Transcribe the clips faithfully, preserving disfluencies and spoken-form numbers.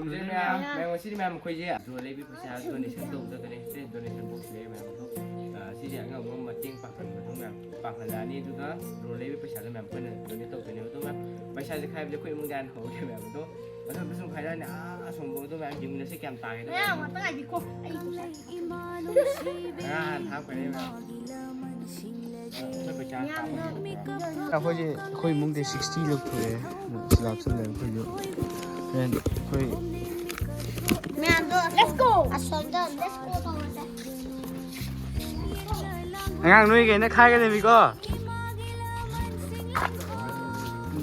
ꯃꯌꯥꯝ, ꯃꯌꯥꯝ, ꯉꯁꯤꯗꯤ ꯃꯌꯥꯝ ꯑꯩꯈꯣꯏꯁꯦ drone ꯂꯩꯕꯒꯤ ꯄꯩꯁꯥ donation ꯇꯧꯖꯒꯅꯤ꯫ ꯁꯤ donation box ꯂꯩꯌꯦ ꯃꯌꯥꯝ ꯑꯗꯣ, ꯑ, ꯁꯤꯁꯦ ꯑꯉꯝ ꯑꯉꯝꯕ ꯃꯇꯦꯡ ꯄꯥꯡꯍꯟꯕꯗꯣ ꯃꯌꯥꯝ ꯄꯥꯡꯍꯜꯂꯛꯑꯅꯤ꯫ ꯑꯗꯨꯒ drone ꯂꯩꯕꯒꯤ ꯄꯩꯁꯥꯗꯣ ꯃꯌꯥꯝ ꯑꯩꯈꯣꯏꯅ donate ꯇꯧꯗꯣꯏꯅꯦꯕ꯫ ꯑꯗꯣ ꯃꯌꯥꯝ ꯄꯩꯁꯥꯁꯦ ꯈꯥꯏꯕꯗꯤ ꯑꯩꯈꯣꯏ ꯏꯃꯨꯡꯗ ꯍꯥꯟꯅ ꯍꯧꯔꯒꯦ ꯃꯌꯥꯝ ꯑꯗꯣ, ꯑꯗꯣ ꯁꯨꯝ ꯈꯥꯏꯔꯛꯑꯅꯤ꯫ ꯑꯥ, ꯑꯁꯣꯝꯕ ꯑꯗꯣ ꯃꯌꯥꯝ ꯌꯦꯡꯃꯤꯟꯅꯁꯤ ꯀꯌꯥꯝ ꯇꯥꯒꯦꯗꯣ ꯃꯌꯥꯝ꯫ ꯃꯌꯥꯝ ꯉꯥꯛꯇ ꯉꯥꯏꯕꯤꯈꯣ꯫ ꯑꯩ ꯄꯩꯁꯥ ꯉꯔꯥꯡ ꯍꯥꯟꯅ ꯊꯥꯔꯛꯄꯅꯦ ꯃꯌꯥꯝ꯫ ꯑꯩꯈꯣꯏ ꯄꯩꯁꯥ ꯀꯥꯞꯄ ꯑꯩꯈꯣꯏꯁꯦ, ꯑꯩꯈꯣꯏ ꯏꯃꯨꯡꯗꯤ sixty ꯂꯧꯊꯣꯛꯑꯦ꯫ ꯁꯤ ꯂꯥꯞꯁꯤꯜꯂꯦ ꯑꯩꯈꯣꯏꯁꯨ꯫ ꯍꯣꯔꯦꯟ ꯑꯩꯈꯣꯏ ꯃꯌꯥꯝꯗꯣ let's go! ꯑꯁꯣꯝꯗ let's go ꯇꯧꯔꯁꯦ꯫ ꯑꯉꯥꯡ ꯅꯣꯏꯒꯩꯅ ꯈꯥꯏꯒꯗꯕꯤꯀꯣ꯫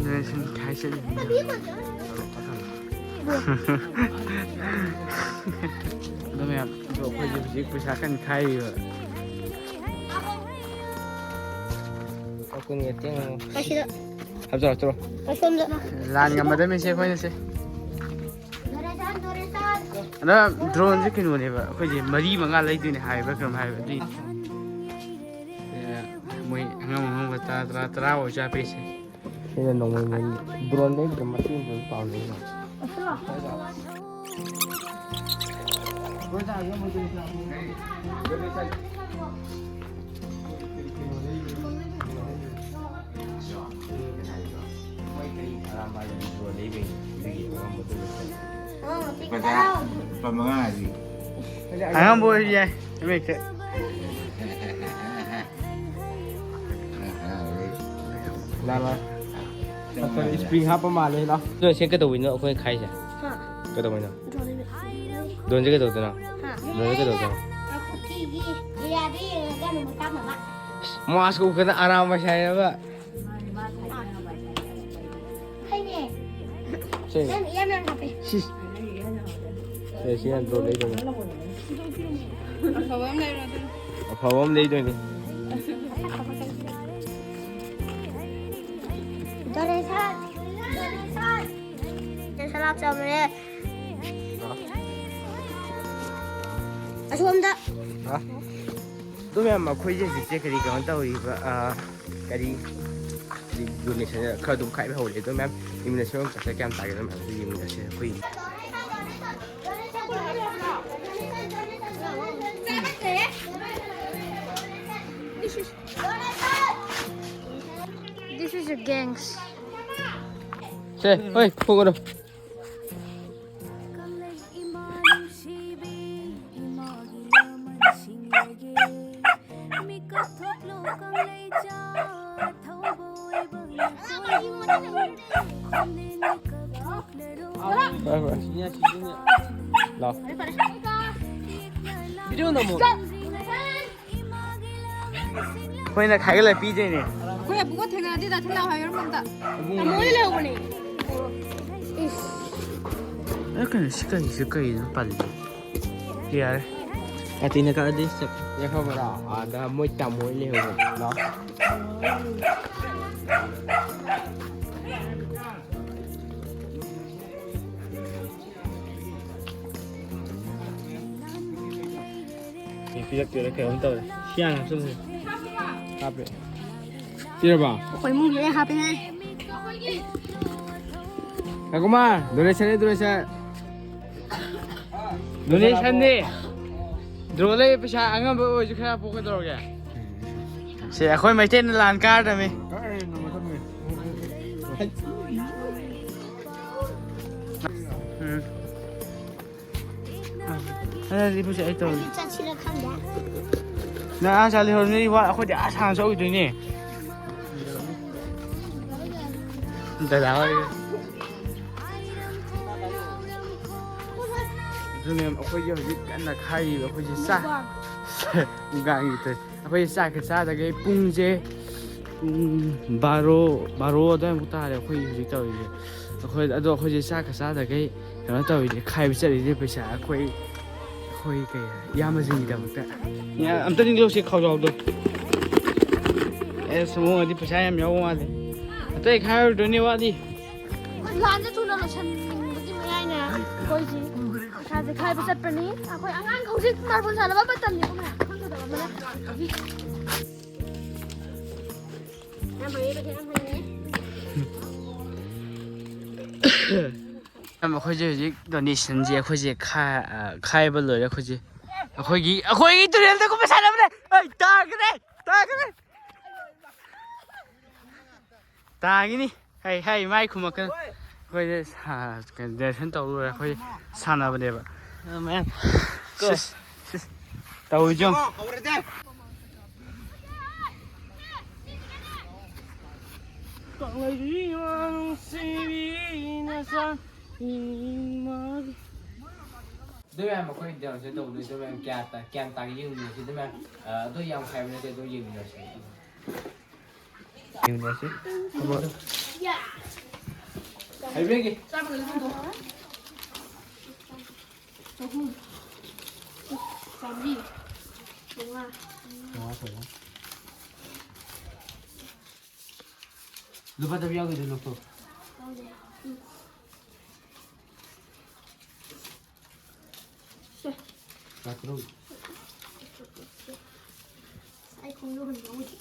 ꯅꯣꯏ ꯁꯨꯝ ꯈꯥꯏꯁꯤꯜꯂꯤ꯫ ꯑꯗꯣ ꯃꯌꯥꯝ, ꯑꯗꯣ ꯑꯩꯈꯣꯏꯁꯦ ꯍꯧꯖꯤꯛ ꯄꯩꯁꯥ ꯀꯟꯅ ꯈꯥꯏꯔꯤꯕ꯫ ꯀꯨꯟꯒ ꯇꯦꯡꯉꯣ꯫ ꯀꯥꯏꯁꯤꯗ꯫ ꯍꯥꯞꯆꯔꯣ, ꯍꯥꯞꯆꯔꯣ꯫ ꯑꯁꯣꯝꯗ꯫ ꯂꯥꯟ ꯉꯝꯃꯗꯕꯅꯤꯁꯦ ꯑꯩꯈꯣꯏꯅꯁꯦ꯫ ꯑꯗ droneꯁꯦ ꯀꯩꯅꯣꯅꯦꯕ, ꯑꯩꯈꯣꯏꯁꯦ ꯃꯔꯤ ꯃꯉꯥ ꯂꯩꯗꯣꯏꯅꯦ ꯍꯥꯏꯕ ꯀꯩꯅꯣꯝ ꯍꯥꯏꯕ ꯑꯗꯨꯏ꯫ ꯑꯦ, ꯃꯣꯏ ꯑꯉꯝ ꯑꯉꯝꯕ ꯇꯔꯥ, ꯇꯔꯥ, ꯇꯔꯥ ꯑꯣꯏꯔꯁꯨ ꯍꯥꯞꯄꯤꯁꯦ꯫ ꯑꯩꯅ ꯅꯣꯡꯃꯩ ꯃꯔꯤ drone ꯂꯩꯕꯗ ꯃꯇꯦꯡ ꯑꯗꯨꯝ ꯄꯥꯡꯖꯩ꯫ ꯂꯨꯄꯥ ꯇꯔꯥ, ꯂꯨꯄꯥ ꯃꯉꯥ ꯍꯥꯏꯕꯤ꯫ ꯑꯉꯝꯕ ꯑꯣꯏꯔꯁꯨ ꯌꯥꯏ, ꯑꯃ ꯍꯦꯛꯇ꯫ ꯂꯥ, ꯂꯥ꯫ ꯑꯩꯈꯣꯏ spring ꯍꯥꯞꯄ ꯃꯥꯜꯂꯦ, ꯂꯥ꯫ ꯑꯗꯣ ꯁꯦ ꯀꯩꯗꯧꯕꯩꯅꯣ ꯑꯩꯈꯣꯏ ꯈꯥꯏꯁꯦ? ꯍꯥ꯫ ꯀꯩꯗꯧꯕꯩꯅꯣ? Drone ꯂꯩꯕ꯫ Droneꯁꯦ ꯀꯩꯗꯧꯗꯣꯏꯅꯣ? ꯍꯥ꯫ Droneꯁꯦ ꯀꯩꯗꯧꯗꯣꯏꯅꯣ? ꯑꯩꯈꯣꯏꯒꯤ areaꯗ ꯌꯦꯡꯉꯒ ꯑꯗꯨꯝ ꯀꯥꯞꯅꯕ꯫ Mask ꯎꯞꯀꯗ ꯑꯔꯥꯝꯕ ꯁꯥꯏꯅꯕ꯫ ꯐꯩꯅꯦ꯫ ꯁꯦ꯫ ꯌꯥꯝ, ꯌꯥꯝ, ꯌꯥꯝ ꯍꯥꯞꯄꯦ꯫ ꯁꯤꯁ꯫ ꯁꯦ, ꯁꯤꯅ drone ꯂꯩꯗꯣꯏꯅꯤ꯫ ꯑꯐꯕ ꯑꯃ ꯂꯩꯔꯣ ꯑꯗꯨꯅ꯫ ꯑꯐꯕ ꯑꯃ ꯂꯩꯗꯣꯏꯅꯤ꯫ Donation, donation꯫ Donation ꯂꯥꯛꯆꯕꯅꯦ꯫ ꯑꯁꯣꯝꯗ꯫ ꯍꯥ? ꯑꯗꯨ ꯃꯌꯥꯝ ꯑꯩꯈꯣꯏꯁꯦ ꯍꯧꯖꯤꯛꯁꯦ ꯀꯔꯤ ꯀꯩꯅꯣ ꯇꯧꯔꯤꯕ, ꯑ, ꯀꯔꯤ, ꯀꯔꯤ donation ꯈꯔ ꯑꯗꯨꯝ ꯈꯥꯏꯕ ꯍꯧꯔꯦ꯫ ꯑꯗꯨ ꯃꯌꯥꯝ ꯌꯦꯡꯃꯤꯟꯅꯁꯦ, ꯃꯌꯥꯝ ꯄꯩꯁꯥ ꯀꯌꯥꯝ ꯇꯥꯒꯦꯗꯣ ꯃꯌꯥꯝ ꯑꯗꯨ ꯌꯦꯡꯃꯤꯟꯅꯁꯦ ꯑꯩꯈꯣꯏ꯫ ꯁꯦ, ꯍꯣꯏ, ꯈꯣꯡꯉꯨꯔꯣ꯫ ꯍꯣꯏ, ꯍꯣꯏ꯫ ꯂꯥꯎ꯫ ꯚꯤꯗꯤꯑꯣ ꯅꯝꯃꯣ꯫ ꯑꯩꯈꯣꯏꯅ ꯈꯥꯏꯒꯠꯂ ꯄꯤꯗꯣꯏꯅꯦ꯫ ꯑꯩꯈꯣꯏ ꯑꯕꯨꯡꯉꯣ ꯊꯦꯡꯅꯔꯗꯤ ꯗꯥ ꯊꯤꯜꯂꯥꯎ ꯍꯥꯏꯔꯝꯃꯣ ꯑꯝꯇ꯫ ꯇꯥꯃꯣ ꯍꯣꯏ ꯂꯩꯍꯧꯕꯅꯦ꯫ ꯑꯦ, ꯀꯩꯅꯣ, ꯁꯤ ꯀꯩ-, ꯁꯤ ꯀꯩꯅꯣ ꯄꯜꯂꯤ? ꯌꯥꯔꯦ꯫ ꯑꯇꯤꯅ ꯀꯛꯑꯗꯤ ꯆꯠ-, ꯌꯥꯏꯐꯕꯔꯥ? ꯑꯥꯗ ꯃꯣꯏ ꯇꯥꯃꯣ ꯍꯣꯏ ꯂꯩꯍꯧꯕꯅꯦ꯫ ꯂꯥꯎ꯫ ꯑꯦ, ꯄꯤꯔꯛꯇꯣꯏꯔꯥ ꯀꯩꯅꯣꯝ ꯇꯧꯔꯦ꯫ ꯁꯤ ꯍꯥꯟꯅ ꯍꯥꯞꯆꯜꯂꯁꯤ꯫ ꯍꯥꯞꯄꯦ꯫ ꯄꯤꯔꯕ? ꯑꯩꯈꯣꯏ ꯏꯃꯨꯡꯒꯤ ꯂꯣꯏ ꯍꯥꯞꯄꯦꯍꯦ꯫ ꯉꯥꯏꯈꯣꯃ, donation ꯅꯤ, donation꯫ Donation ꯅꯤ꯫ Draw ꯂꯩ ꯄꯩꯁꯥ ꯑꯉꯝꯕ ꯑꯣꯏꯔꯁꯨ ꯈꯔ ꯍꯥꯞꯄꯣ, ꯀꯩꯗꯧꯔꯒꯦ? ꯁꯦ, ꯑꯩꯈꯣꯏ ꯃꯩꯇꯩꯅ ꯂꯥꯟ ꯀꯥꯔꯗꯕꯅꯤ꯫ ꯎꯝ꯫ ꯑꯗꯨꯗꯤ ꯄꯨꯁꯦ ꯑꯩ ꯇꯧꯔꯒꯦ꯫ ꯆꯠꯁꯤꯔ ꯈꯪꯗꯦ꯫ ꯅꯪ ꯑꯥ ꯆꯠꯂꯤ ꯍꯣꯔꯦꯟ ꯅꯣꯏ ꯋꯥ-, ꯑꯩꯈꯣꯏꯗꯤ ꯑꯥ ꯁꯥꯡꯅ ꯆꯠꯂꯨꯗꯣꯏꯅꯦ꯫ ꯗꯗꯥ ꯍꯣꯏ꯫ ꯑꯗꯨꯅꯦ ꯑꯩꯈꯣꯏꯒꯤ ꯍꯧꯖꯤꯛ ꯀꯟꯅ ꯈꯥꯏꯔꯤꯕ ꯑꯩꯈꯣꯏꯁꯦ ꯆꯥꯛ꯫ ꯃꯨꯛꯕꯥꯡꯒꯤ ꯇꯧ-, ꯑꯩꯈꯣꯏꯁꯦ ꯆꯥꯛꯀ ꯆꯥꯗꯈꯩ ꯄꯨꯡꯁꯦ ꯄꯨꯡ ꯕꯥꯔꯣ, ꯕꯥꯔꯣ ꯑꯗꯨꯋꯥꯏꯃꯨꯛ ꯇꯥꯔꯦ ꯑꯩꯈꯣꯏ ꯍꯧꯖꯤꯛ ꯇꯧꯔꯤꯁꯦ꯫ ꯑꯩꯈꯣꯏ, ꯑꯗꯣ ꯑꯩꯈꯣꯏꯁꯦ ꯆꯥꯛꯀ ꯆꯥꯗꯈꯩ ꯀꯩꯅꯣ ꯇꯧꯔꯤꯁꯦ, ꯈꯥꯏꯕ ꯆꯠꯂꯤꯁꯦ ꯄꯩꯁꯥ ꯑꯩꯈꯣꯏ, ꯑꯩꯈꯣꯏ ꯀꯩ ꯍꯥꯏ, ꯏꯌꯥꯝꯕꯁꯤꯡꯒꯤꯗꯃꯛꯇ꯫ ꯌꯥ-, ꯑꯝꯇ ꯅꯤꯡꯂꯧꯁꯤ ꯈꯥꯎꯖꯥꯎꯗꯣ꯫ ꯑꯦ, ꯁꯨꯃꯣ ꯑꯗꯤ ꯄꯩꯁꯥ ꯌꯥꯝ ꯌꯥꯎꯕ ꯃꯥꯜꯂꯦ꯫ ꯑꯇꯩ ꯈꯥꯏꯔꯣꯏꯗꯣꯏꯅꯦ ꯋꯥꯠꯂꯤ꯫ ꯂꯥꯟꯁꯦ ꯊꯨꯅ ꯂꯣꯏꯁꯤꯟꯕꯒꯤ ꯃꯌꯥꯏꯅ ꯑꯩꯈꯣꯏꯁꯤ ꯄꯩꯁꯥꯁꯦ ꯈꯥꯏꯕ ꯆꯠꯄꯅꯤ꯫ ꯑꯩꯈꯣꯏ ꯑꯉꯥꯡ ꯍꯧꯖꯤꯛ ꯃꯥꯔꯕꯜ ꯁꯥꯟꯅꯕ ꯃꯇꯝꯅꯤꯀꯣ ꯃꯌꯥꯝ ꯈꯪꯒꯗꯕ ꯑꯃꯅ꯫ ꯌꯥꯝ ꯍꯩꯌꯦ, ꯄꯩꯁꯥ ꯌꯥꯝ ꯍꯩꯌꯦ꯫ ꯃꯌꯥꯝ, ꯑꯩꯈꯣꯏꯁꯦ ꯍꯧꯖꯤꯛ donationꯁꯦ ꯑꯩꯈꯣꯏꯁꯦ ꯈꯥ-, ꯑ, ꯈꯥꯏꯕ ꯂꯣꯏꯔꯦ꯫ ꯑꯩꯈꯣꯏꯁꯦ, ꯑꯩꯈꯣꯏꯒꯤ, ꯑꯩꯈꯣꯏꯒꯤ ꯇꯨꯔꯦꯜꯗ ꯀꯨꯝꯕ ꯁꯥꯟꯅꯕꯅꯦ꯫ ꯑꯩ ꯇꯥꯈ꯭ꯔꯦ, ꯇꯥꯈ꯭ꯔꯦ꯫ ꯇꯥꯒꯤꯅꯤ꯫ ꯍꯩ ꯍꯩ ꯃꯥꯏ ꯈꯨꯝꯃꯛꯀꯅꯨ꯫ ꯑꯩꯈꯣꯏꯁꯦ ꯁꯥ-, ꯀꯩꯅꯣ, ꯗꯥꯏꯔꯦꯛꯁꯟ ꯇꯧꯔ ꯑꯩꯈꯣꯏ ꯁꯥꯟꯅꯕꯅꯦꯕ꯫ ꯃꯌꯥꯝ꯫ ꯁꯤꯁ, ꯁꯤꯁ꯫ ꯇꯧꯔꯤꯁꯦ ꯌꯦꯡꯉꯣ꯫ ꯀꯪꯂꯩꯕꯤ ꯅꯨꯡꯁꯤꯕꯤ ꯅꯆꯥ ꯏꯃꯥꯒꯤ꯫ ꯑꯗꯨ ꯃꯌꯥꯝ ꯑꯩꯈꯣꯏ ꯗꯥꯟꯁꯁꯦ ꯇꯧꯗꯣꯏ ꯑꯗꯨ ꯃꯌꯥꯝ ꯀꯌꯥ ꯇꯥ-, ꯀꯌꯥꯝ ꯇꯥꯒꯦ ꯌꯦꯡꯃꯤꯟꯅꯁꯤ꯫ ꯑꯗꯨ ꯃꯌꯥꯝ, ꯑ, ꯑꯗꯨ ꯌꯥꯝ ꯈꯥꯏꯕ ꯅꯠꯇꯦ, ꯑꯗꯨ ꯌꯦꯡꯃꯤꯟꯅꯁꯤ꯫ ꯌꯦꯡꯃꯤꯟꯅꯁꯤ꯫ ꯍꯥꯏꯕꯤꯔꯒꯦ꯫ ꯆꯥꯝꯃ ꯂꯩ ꯍꯟꯗꯣꯛ꯫ ꯆꯍꯨꯝ꯫ ꯆꯥꯝꯃꯔꯤ꯫ ꯆꯥꯝꯃꯉꯥ꯫ ꯂꯨꯄꯥ ꯆꯥꯝꯃ ꯌꯥꯎꯈꯤꯗꯣ ꯂꯧꯊꯣꯛ꯫ ꯌꯥꯎꯗꯦ꯫ ꯎꯝ꯫ ꯁꯦ꯫ ꯆꯥꯇ꯭ꯔꯨꯛ꯫ ꯑꯩ ꯈꯣꯡꯎꯞ ꯍꯟꯗꯣꯛꯎꯒꯦ꯫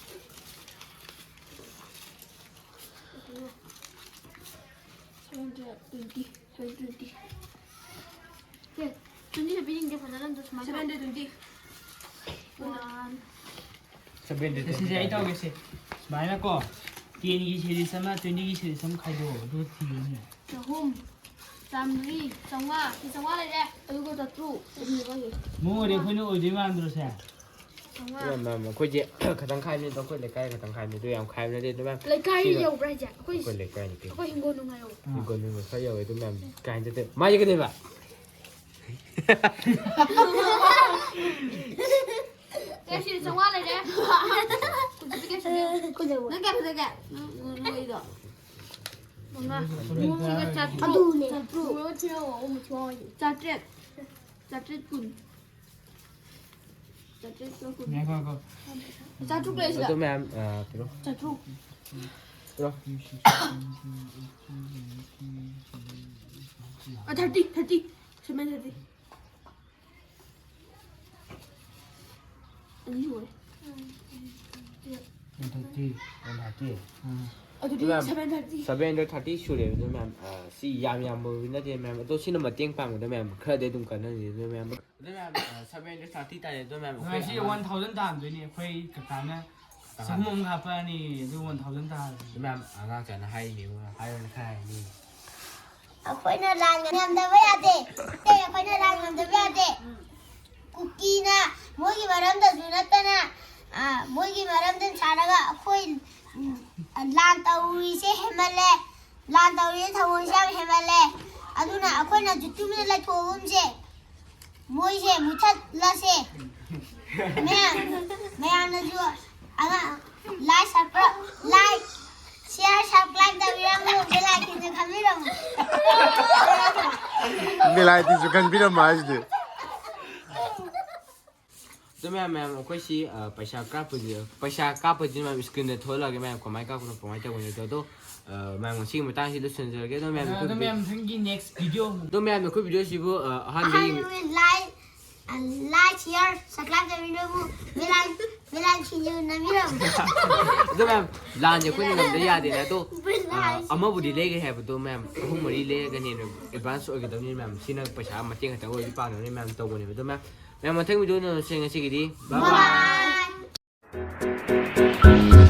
Seven hundred twenty, seven twenty꯫ ꯁꯦ, twenty ꯁꯦ ꯄꯤꯅꯤꯡꯗꯦ, ꯐꯖꯅ ꯑꯝꯇ ꯁꯨꯃꯥꯏꯅ ꯇꯧ꯫ Seven hundred twenty꯫ One꯫ Seven hundred twenty꯫ ꯁꯤꯁꯦ ꯑꯩ ꯇꯧꯒꯦ ꯁꯦ꯫ ꯁꯨꯃꯥꯏꯅ ꯀꯣ, ten ꯒꯤ series ꯑꯃ, twenty ꯒꯤ series ꯑꯃ ꯈꯥꯏꯗꯣꯛꯑꯣ, ꯑꯗꯨꯒ ꯊꯤꯌꯨꯅꯦ꯫ ꯆꯍꯨꯝ, ꯆꯥꯝꯃꯔꯤ, ꯆꯥꯝꯃꯉꯥ, ꯁꯤ ꯆꯥꯝꯃꯉꯥ ꯂꯩꯔꯦ, ꯑꯗꯨꯒ ꯆꯥꯇ꯭ꯔꯨꯛ, ꯑꯗꯨꯒ ꯃꯑꯣꯡ ꯑꯣꯏꯔꯦ ꯑꯩꯈꯣꯏꯅ ꯑꯣꯏꯗꯣꯏ ꯃꯥꯟꯗ꯭ꯔꯣ ꯁꯦ? ꯆꯥꯝꯃꯉꯥ꯫ ꯃꯌꯥꯝ, ꯃꯌꯥꯝ, ꯑꯩꯈꯣꯏꯁꯦ ꯈꯇꯪ ꯈꯥꯏꯕꯅꯤꯗ, ꯑꯩꯈꯣꯏ ꯂꯩꯀꯥꯏ ꯈꯇꯪ ꯈꯥꯏꯕꯅꯤ, ꯑꯗꯨ ꯌꯥꯝ ꯈꯥꯏꯕ ꯅꯠꯇꯦ, ꯑꯗꯨ ꯃꯌꯥꯝ ꯂꯩꯀꯥꯏ ꯁꯤꯗ ꯌꯧꯕ꯭ꯔꯥ ꯍꯥꯏꯁꯦ? ꯑꯩꯈꯣꯏ ꯑꯩꯈꯣꯏ ꯂꯩꯀꯥꯏꯅꯤ ꯀꯩꯅꯣ꯫ ꯑꯩꯈꯣꯏ ꯍꯤꯡꯒꯣꯜ ꯅꯨꯡ ꯍꯥꯏꯌꯣ꯫ ꯍꯤꯡꯒꯣꯜ ꯅꯨꯡ ꯈꯔ ꯌꯧꯋꯦ, ꯑꯗꯨ ꯃꯌꯥꯝ ꯀꯥꯏ ꯆꯠꯇꯦ꯫ ꯃꯥꯁꯦ ꯀꯩꯗꯧꯕ? ꯀꯦꯞꯁꯤꯗ ꯆꯥꯝꯃꯉꯥ ꯂꯩꯔꯦ꯫ ꯀꯨꯟ ꯄꯤꯒꯦ, ꯁꯤꯒꯦ꯫ ꯅꯪ ꯀꯌꯥ ꯐꯖꯒꯦ? ꯅꯪ, ꯅꯪ, ꯅꯪꯒꯤꯗꯣ꯫ ꯃꯉꯥ꯫ ꯁꯤꯒ ꯆꯥꯇ꯭ꯔꯨꯛ꯫ ꯑꯗꯨꯅꯦ꯫ ꯆꯥꯇ꯭ꯔꯨꯛ꯫ ꯆꯥꯇ꯭ꯔꯦꯠ꯫ ꯆꯥꯇ꯭ꯔꯦꯠ ꯀꯨꯟ꯫ ꯆꯥꯇ꯭ꯔꯦꯠ ꯀꯨꯟ꯫ ꯉꯥꯏꯈꯣ, ꯉꯥꯏꯈꯣ꯫ ꯆꯥꯇ꯭ꯔꯨꯛ ꯂꯩ ꯁꯤꯗ꯫ ꯑꯗꯨ ꯃꯌꯥꯝ, ꯑ, ꯄꯤꯔꯣ꯫ ꯆꯥꯇ꯭ꯔꯨꯛ꯫ ꯄꯤꯔꯣ꯫ ꯑ, thirty, thirty꯫ Seven thirty꯫ ꯑꯅꯤ ꯁꯨꯔꯦ꯫ One thirty, one thirty꯫ ꯎꯝ꯫ ꯑꯗꯨꯗꯤ ꯃꯌꯥꯝ, seven thirty꯫ Seven hundred thirty ꯁꯨꯔꯦꯕ ꯑꯗꯨ ꯃꯌꯥꯝ꯫ ꯑ, ꯁꯤ ꯌꯥꯝ ꯌꯥꯝꯕꯕꯨꯗꯤ ꯅꯠꯇꯦ ꯃꯌꯥꯝ, ꯑꯗꯣ ꯁꯤꯅ ꯃꯇꯦꯡ ꯄꯥꯡꯕꯗ ꯃꯌꯥꯝ ꯈꯔꯗꯤ ꯑꯗꯨꯝ ꯀꯥꯟꯅꯅꯤ ꯑꯗꯨ ꯃꯌꯥꯝ꯫ ꯑꯗꯨ ꯃꯌꯥꯝ, ꯑ, seven hundred thirty ꯇꯥꯔꯦ ꯑꯗꯨ ꯃꯌꯥꯝ꯫ ꯑꯩꯈꯣꯏ ꯉꯁꯤ ꯑꯉꯥꯡ one thousand ꯇꯥꯟꯗꯣꯏꯅꯦ ꯑꯩꯈꯣꯏ ꯀꯀꯥꯅ꯫ ꯆꯍꯨꯝ ꯑꯃ ꯍꯥꯞꯄꯛꯑꯅꯤ, ꯑꯗꯨ ꯋꯥꯟ ꯊꯥꯎꯖꯟ ꯇꯥꯔꯁꯤ꯫ ꯃꯌꯥꯝ ꯑꯉꯥꯡ ꯆꯥꯅ ꯍꯥꯏꯔꯤꯅꯦ, ꯍꯥꯏꯔꯣꯅꯦ ꯈꯔ ꯍꯥꯏꯅꯤ꯫ ꯑꯩꯈꯣꯏꯅ ꯂꯥꯟ ꯉꯝꯗꯕ ꯌꯥꯗꯦ꯫ ꯑꯇꯩ ꯑꯩꯈꯣꯏꯅ ꯂꯥꯟ ꯉꯝꯗꯕ ꯌꯥꯗꯦ꯫ ꯀꯨꯀꯤꯅ ꯃꯣꯏꯒꯤ ꯃꯔꯝꯗꯁꯨ ꯅꯠꯇꯅ, ꯑ, ꯃꯣꯏꯒꯤ ꯃꯔꯝꯗ ꯁꯥꯔꯒ ꯑꯩꯈꯣꯏ, ꯎꯝ, ꯂꯥꯟ ꯇꯧꯔꯤꯁꯦ ꯍꯦꯟꯃꯜꯂꯦ꯫ ꯂꯥꯟ ꯇꯧꯔꯤꯁꯦ ꯊꯑꯣꯡꯁꯦ ꯌꯥꯝ ꯍꯦꯟꯃꯜꯂꯦ꯫ ꯑꯗꯨꯅ ꯑꯩꯈꯣꯏꯅ ꯇꯨꯃꯤꯟꯅ ꯂꯩꯊꯣꯛꯑꯒꯨꯝꯁꯦ꯫ ꯃꯣꯏꯁꯦ ꯃꯨꯊꯠꯂꯁꯦ꯫ ꯃꯌꯥꯝ, ꯃꯌꯥꯝꯅꯁꯨ ꯑꯉꯥꯡ like, subscribe, like, share, subscribe ꯇꯧꯕꯤꯔꯝꯃꯨ꯫ Bell icon ꯁꯨ ꯈꯟꯕꯤꯔꯝꯃꯨ꯫ Bell icon ꯁꯨ ꯈꯟꯕꯤꯔꯝꯃꯣ ꯍꯥꯏꯁꯤꯗꯤ꯫ ꯑꯗꯣ ꯃꯌꯥꯝ, ꯃꯌꯥꯝ, ꯑꯩꯈꯣꯏꯁꯤ, ꯑ, ꯄꯩꯁꯥ ꯀꯥꯞꯄꯁꯤ, ꯄꯩꯁꯥ ꯀꯥꯞꯄꯁꯤ ꯃꯌꯥꯝ screen ꯗ ꯊꯣꯛꯍꯜꯂꯛꯑꯒꯦ ꯃꯌꯥꯝ, ꯀꯃꯥꯏꯅ ꯀꯥꯞꯄꯅꯣ, ꯀꯃꯥꯏꯅ ꯇꯧꯕꯅꯣ ꯑꯗꯣ꯫ ꯑ, ꯃꯌꯥꯝ, ꯉꯁꯤꯒꯤ ꯃꯇꯥꯡꯁꯤ ꯂꯣꯏꯁꯤꯟꯖꯔꯒꯦ꯫ ꯑꯗꯣ ꯃꯌꯥꯝ, ꯑꯗꯣ ꯑꯩꯈꯣꯏ ꯃꯌꯥꯝ, ꯃꯊꯪꯒꯤ next video ꯑꯃꯨꯛ ꯑꯗꯣ ꯃꯌꯥꯝ, ꯑꯩꯈꯣꯏ video ꯁꯤꯕꯨ, ꯑ, ꯑꯍꯥꯟꯕ ꯌꯦꯡ- ꯑꯍꯥꯟꯕ like, like, share, subscribe ꯇꯧꯕꯤꯔꯝꯃꯨ꯫ Bell icon, bell icon ꯁꯨ ꯅꯝꯕꯤꯔꯝꯃꯨ꯫ ꯑꯗꯣ ꯃꯌꯥꯝ, ꯂꯥꯟꯁꯦ ꯑꯩꯈꯣꯏꯅ ꯉꯝꯗ ꯌꯥꯗꯦꯅꯦ꯫ ꯑꯗꯣ, Bell ꯑ, icon. ꯑꯃꯕꯨꯗꯤ ꯂꯩꯒꯦ ꯍꯥꯏꯕꯗꯣ ꯃꯌꯥꯝ, ꯑꯍꯨꯝ ꯃꯔꯤ ꯂꯩꯔꯒꯅ ꯍꯦꯟꯅ advance ꯑꯣꯏꯒꯗꯕꯅꯤ ꯃꯌꯥꯝ꯫ ꯁꯤꯅ ꯄꯩꯁꯥ ꯃꯇꯦꯡ ꯈꯛꯇꯪ ꯑꯣꯏꯔꯗꯤ ꯄꯥꯝꯗꯕꯅꯤ ꯃꯌꯥꯝ, ꯇꯧꯕꯅꯦꯕ꯫ ꯑꯗꯣ ꯃꯌꯥꯝ, ꯃꯌꯥꯝ, ꯃꯊꯪ video ꯎꯅꯔꯁꯦ꯫ ꯉꯁꯤꯒꯤꯗꯤ bye bye꯫ Bye.